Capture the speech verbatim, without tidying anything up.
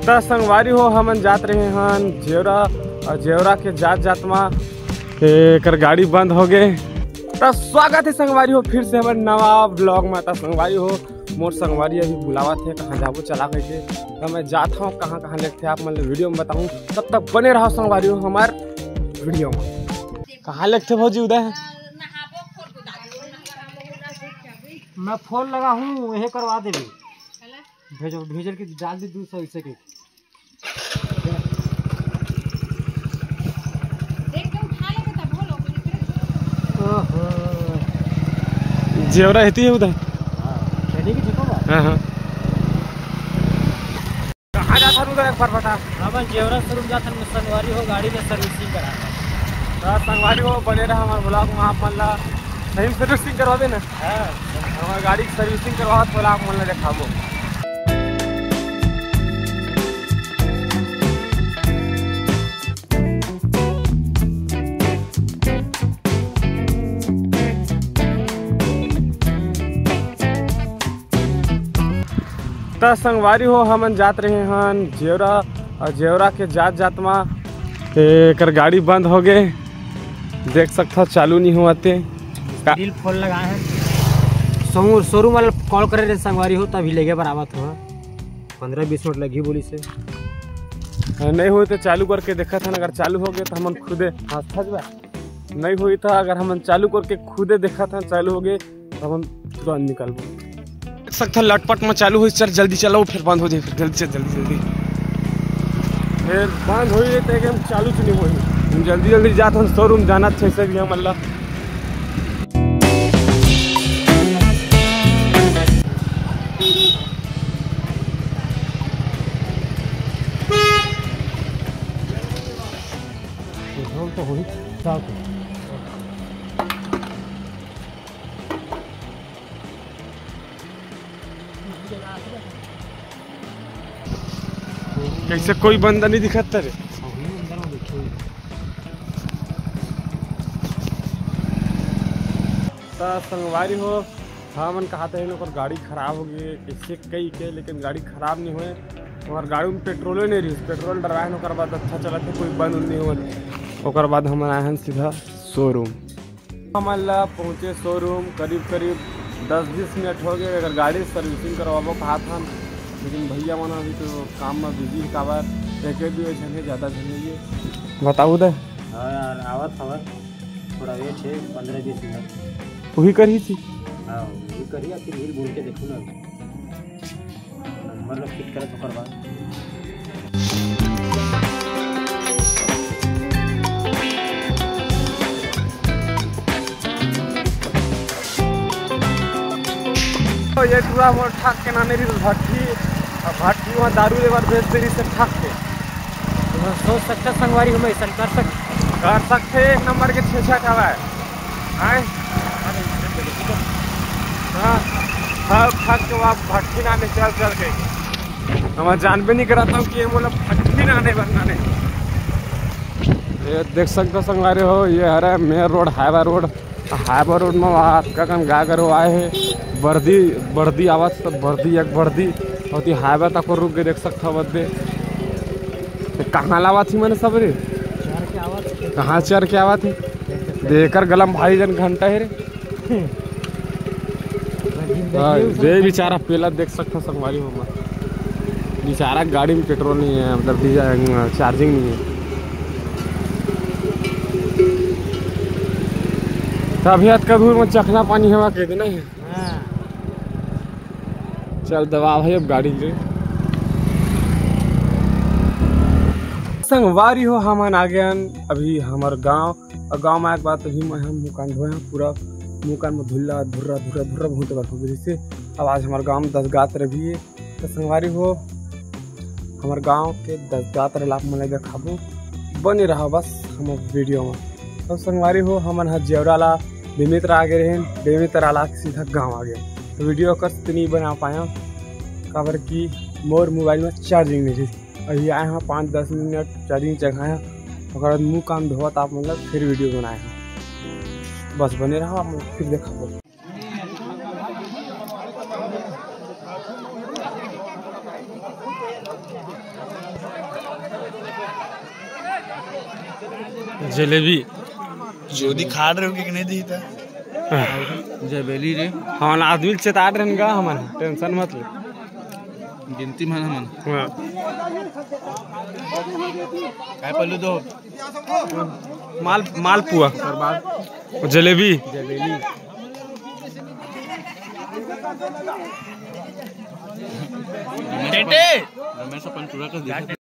त संगवारी हो, हमन जात रहे हन जेवरा, अउ जेवरा के जात जात मा एकर गाड़ी बंद हो गे। त स्वागत हे संगवारी हो फिर से हमर नवा vlog मा। त संगवारी हो, मोर संगवारी अभी बुलावत हे, कहाँ जाबो चला कहिके। त मैं जात हूँ, कहाँ कहाँ लेगथे आप मन ल video में बताहूँ। तब तक बने रहो संगवारी हो हमर video में। कहाँ लेगथे भौजी उदय? मैं फोन लगा हूँ, यही करवा देबे। भेजो, भेजल के डाल दे दू सौ इसे के। देख के उठा ले बेटा, बोलो। ओहो। जेवरा हेती हे उदय। हाँ, चलिए कि ठीक होगा। हाँ, हाँ। कहाँ जात हन उदय, एक बार बता। हमन जेवरा showroom जात हन, संगवारी हो, गाड़ी में servicing करा। त संगवारी हो, बने रहा हमर vlog में, आप मन ला सही servicing करवाबे ना। हाँ। हमर गाड़ी के servicing करवावत, बोला आप मन ला देखाबो। त संगवारी हो, हमन जात रहे हन जेवरा, अउ जेवरा के जात जात मा एकर गाड़ी बंद हो गे। देख सकथव, चालू नहीं होवत हे। का- बिल फोन लगाए हैं। शोरूम, शोरूम वाला कॉल करे रहे संगवारी हो, तभी लेगे बर आवत हो। पंद्रह बीस मिनट लगी बोली से। हाँ, नहीं होई त चालू करके देखत हन, अगर चालू हो गे त हमन खुदे। हाँ, सच बा। नहीं होई त अगर हमन चालू करके खुदे देखत हन, चालू हो गे त हमन तुरंत निकलबो। देख सकथव लटपट में चालू होई, चल जल्दी चलाओ, फिर बंद हो जाए, फिर जल्दी चल, जल्दी जल्दी। फिर बंद होई त एकदम चालू च नहीं होई। हम जल्दी जल्दी जात हन शोरूम, जाना छै से भी हमन ला। पेट्रोल तो होही, साफ है। कैसे कोई बंदा नहीं दिखत रे? त संगवारी हो, हमन कहा थे ओकर गाड़ी खराब हो गई, कैसे कई के, लेकिन गाड़ी खराब नहीं होए। हमार गाड़ी में पेट्रोले नहीं रही, पेट्रोल डरवाए हन, ओकर बाद अच्छा चलत हे, कोई बंद नहीं होत। ओकर बाद हमन आए हन सीधा शोरूम। हमन ला पहुँचे शोरूम करीब करीब दस बीस मिनट हो गए, अगर गाड़ी servicing करवाबो कहा था, लेकिन भैया मन अभी तो काम में बिजी है, काबर एक दो झन है, ज़्यादा झन नहीं है। बताऊ दे। हाँ यार, आवत हवत। थोड़ा वेट है, पंद्रह बीस मिनट। वही करी थी। हाँ, वही करी, फिर हिल बोल के देखो ना। नंबर ला फिट करत ओकर बाद। तो ये टूरा मोर ठाक के नाने रही भट्ठी, अब भट्ठी वहाँ दारू लेबर भेज दे रही से ठाक के। तो सोच सकता संगवारी हम ऐसा कर सकते। कर सकते, एक नंबर के छेछा खावा है। आए? हाँ, हाँ, खा के वहाँ भट्टी नाने चल, चल के। हम जानबे नहीं करता हूँ कि ये मोला भट्टी नाने बनना नहीं। ये देख सकते हो संगवारी हो, ये हरे main road, highway road। Highway road में वहाँ अतका कन गाय गरु आए हे, बर्दी, बर्दी आवत, तो बर्दी, एक बर्दी, और ये highway तक रुक के देख सकता हो बद्दे। तो कहाँ लावत ही मैंने सब रे? कहाँ चर के आवत ही? देकर गलम भारी जन घंटा है रे। हाँ, ये बेचारा पेला देख सकता संगवारी हो मत। बेचारा गाड़ी में पेट्रोल नहीं है, मतलब डीजल, चार्जिंग नहीं है। तभी अतका दूर में चखना पानी हवा कह देना है। हाँ। चल दबा भाई अब गाड़ी ले। संगवारी हो, हमन आ गए हन अभी हमर गांव। और गांव में आए के बाद अभी मैं हम मुंह कान धोए हैं, पूरा मुंह कान में धुल्ला धुर्रा धुर्रा धुर्रा बहुत बार हो गई से। अब आज हमारे गांव में दस गात्र भी है। तो संगवारी हो, हमर गांव के दस गात्र ला आप मन ला देखाबो, बने रहा बस हमर वीडियो में। तो संगवारी हो, हमन ह जेवरा ला बेमेतरा आ गए रहेन, बेमेतरा ला के सीधा गांव आ गए। तो वीडियो कस तो नहीं बना पाया, काबर कि मोर मोबाइल में चार्जिंग नहीं रही। अभी आए हैं पाँच दस मिनट चार्जिंग चघाया, ओकर बाद मुंह कान धोवत आप मन ला फिर वीडियो बनाए हैं। बस बने रहा, आप मन फिर देखाबो। जलेबी। जोदी खाड़ रहे हो कि नहीं दी था? जलेबी रे। हमन आदमी ल चेतात रहन गा, हमन टेंशन मत ले। गिनती मन हमन। हाँ। काय पल्लू दो? माल, मालपुआ। जलेबी। जलेबी। रमेश अपन पूरा कर दिया।